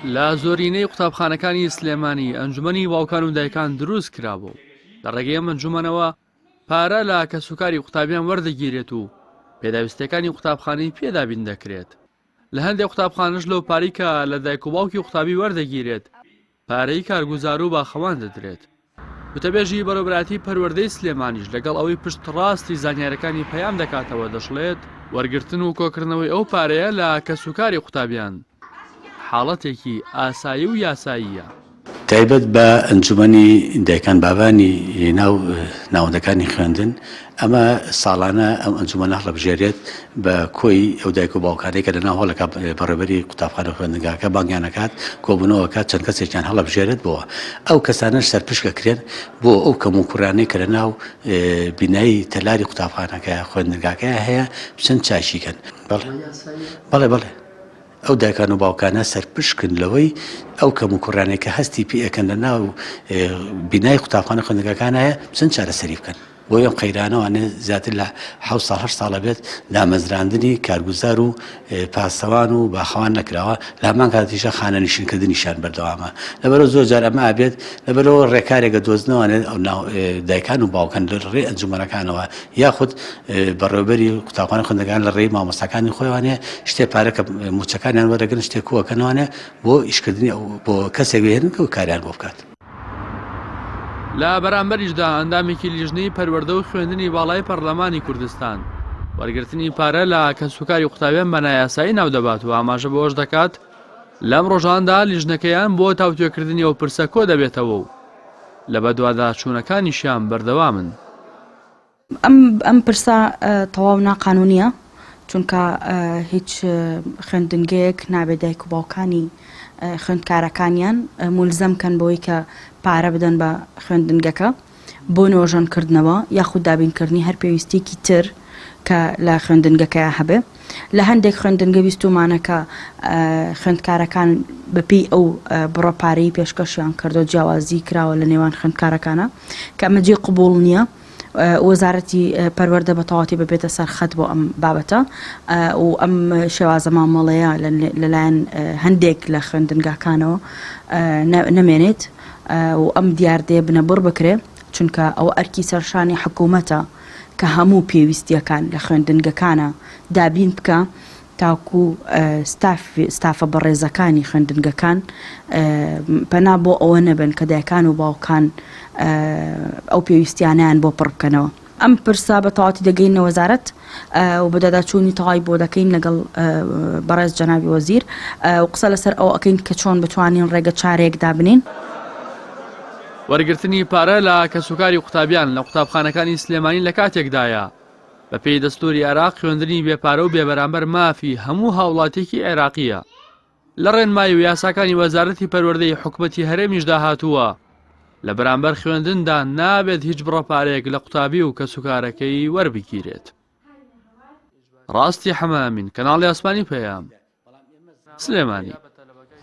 لە زۆرینەی قوتابخانەکانی سلێمانی ئەنجومەنی باوکان و دایکان دروست کرابوو، لە ڕێگەی ئەم ئەنجومەنەوە پارە لە کەسوکاری قوتابیان وەردەگیرێت و پێداویستیەکانی قوتابخانەی پێ دابین دەکرێت. لە هەندێک قوتابخانەش لەو پارەی کە لە دایک و باوکی قوتابی وەردەگیرێت پارەی کارگوزار و باخەوان دەدرێت. وتەبێژی بەڕێوەبەرایەتی پەروەردەی سلێمانیش لەگەڵ ئەوەی پشتڕاستی زانیاریەکانی پەیام دەکاتەوە دەشڵێت، وەرگرتن و کۆکردنەوەی ئەو پارەیە لە کەسوکاری قوتابیان حاڵەتێکی ئاسایی و یاساییە. تایبەت بە ئەنجومەنی دایکان بابانی ناو ناوەندەکانی خوێندن، ئەمە ساڵانە ئەم ئەنجومەنە هەڵەبژێرێت بە کۆی ئەو دایک و باوکانەی کە لەناو هۆڵەکە بەڕێوەبەری قوتابخانە و خوێندنگاکە بانگیان ئەکات کۆبوونەوە ئەکات چەند کەسێکیان هەڵەبژێرێت بۆ ئەو کەسانەش سەرپشک ئەکرێن بۆ ئەو کەموکوڕیانەی کە لەناو بینایی تەلاری قوتابخانەکە خوێندنگاکەیا هەیە بچن چاکی کەن. بەڵێ بەڵێ بەڵێ. ئەو دایکان و باوکانە سەرپشکن لەوەی ئەو کەموکوڕیانەی کە هەستی پێ ئەکەن لە ناو بینای قوتابخانە خوێندنگاکان هەیە بچن چارەسەری بکەن. بۆیە ئەم قەیرانەوانە زیاتر لە حەوت ساڵ هەشت ساڵە بێت دامەزراندنی کارگوزار و پاسەوان و باخەوان نەکراوە لە هەمان کاتیشا خانەنشینکردنیشیان بەردەوامە لەبەرئەوە زۆر جار ئەمە ئەبێت لەبەرئەوە ڕێکارێک ئەدۆزنەوانێ دایکان و باوکان لە ڕێی ئەنجومەنەکانەوە یاخود بەڕێوەبەری قوتابخانە خوێندنگان لە ڕێی مامۆستاکانی خۆیانێ شتێ پارە کە موچەکانیان وەرەگرن شتێک کۆکەنەوانێ بۆ ئیشکردنی ئەو بۆ کەسێک بهێنن کە کاریان بۆ بکات. لە بەرامبەریشدا ئەندامێکی لیژنەی پەروەردە و خوێندنی باڵای پەرلەمانی کوردستان وەرگرتنی پارە لە کەسوکاری قوتابیان بە نایاسایی ناودەبات و ئاماژە بەوەش دەکات لەم ڕۆژاندا لیژنەکەیان بۆ تاوتوێکردنی ئەو پرسە کۆدەبێتەوە و لە بەدواداچوونەکانیشیان بەردەوامن. ئەم ئەم پرسە تەواو ناقانونیە چونکە هیچ خوێندنگەیەک نابێت دایک و باوکانی خوێندکارەکانیان مولزەم کەن بەوەی کە پارە بدەن بە خوێندنگەکە بۆ نۆژەنکردنەوە یاخود دابینکردنی هەر پێویستیەکی تر کە لە خوێندنگەکەیا هەبێ لە هەندێک خوێندنگە ویستومانە کە خوێندکارەکان بەپێی ئەو بڕە پارەی پێشکەشیان کردو جیاوازی کراوە لە نێوان خوێندکارەکانە کە ئەمە جێی قبوڵ نییە وەزارەتی پەروەردە بە تەواوەتی ببێتە سەر خەت بۆ ئەم بابەتە و ئەم شێوازە مامەڵەیە لەلایەن هەندێک لە خوێندنگاکانەوە نەمێنێت و ئەم دیاردەیە بنەبڕ بکرێ چونکە ئەوە ئەرکی سەرشانی حکوومەتە کە هەموو پێویستیەکان لە خوێندنگەکانە دابین بکە تاکو ستافە بەڕێزەکانی خوێندنگەکان پەنا بۆ ئەوە نەبەن کە دایکان و باوکان ئەو پێویستیانەیان بۆ پڕ بکەنەوە. ئەم پرسە بە تەواوەتی دەگەینە وەزارەت و بەدواداچوونی تەواوی بۆ دەکەین لەگەڵ بەڕێز جەنابی وەزیر و قسە لەسەر ئەوە ئەکەین کە چۆن بتوانین ڕێگە چارەیەک دابنێین. وەرگرتنی پارە لە کەسوکاری قوتابیان لە قوتابخانەکانی سلێمانی لە کاتێکدایە، بەپێی دەستوری عێراق خوێندنی بێ پارە و بێ بەرامبەر مافی هەموو هاوڵاتیەکی عێراقیە. لە ڕێنمایی و یاساکانی وەزارەتی پەروەردەی حکومەتی هەرێمیشدا هاتووە، لە بەرامبەر خوێندندا نابێت هیچ بڕە پارەیەک لە قوتابی و کەسوکارەکەی وەربگیرێت. ڕاستی حەمە ئەمین، کەناڵی ئاسمانی پەیام، سلێمانی.